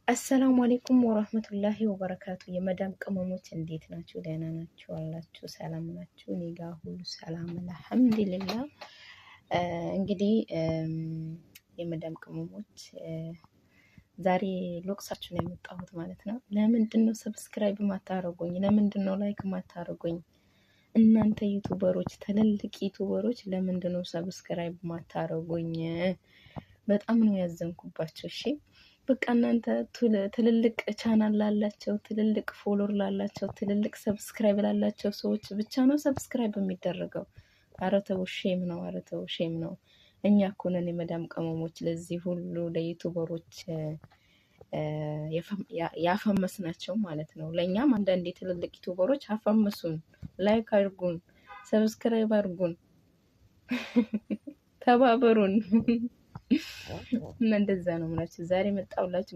አሰላሙ አሌይኩም ወራህመቱላሂ ወበረካቱ። የመዳም ቅመሞች እንዴት ናችሁ? ደህና ናችሁ አላችሁ? ሰላም ናችሁ? እኔ ጋ ሁሉ ሰላም አልሐምዱሊላህ። እንግዲህ የመዳም ቅመሞች ዛሬ ልወቅሳችሁ ነው የመጣሁት ማለት ነው። ለምንድን ነው subscribe ማታረጉኝ? ለምንድን ነው like ማታረጉኝ? እናንተ ዩቱበሮች፣ ትልልቅ ዩቱበሮች ለምንድን ነው subscribe ማታረጉኝ? በጣም ነው ያዘንኩባቸው። እሺ በቃ እናንተ ትልልቅ ቻናል ላላቸው፣ ትልልቅ follower ላላቸው፣ ትልልቅ subscribe ላላቸው ሰዎች ብቻ ነው subscribe የሚደረገው። ኧረ ተው shame ነው። ኧረ ተው shame ነው። እኛ እኮ ነን የመዳም ቅመሞች ለዚህ ሁሉ ለዩቱበሮች ያፈመስናቸው ማለት ነው። ለእኛም አንዳንድ የትልልቅ ዩቱበሮች አፈምሱን፣ like አድርጉን፣ subscribe አድርጉን፣ ተባበሩን። እና እንደዛ ነው የምላችሁ። ዛሬ መጣሁላችሁ።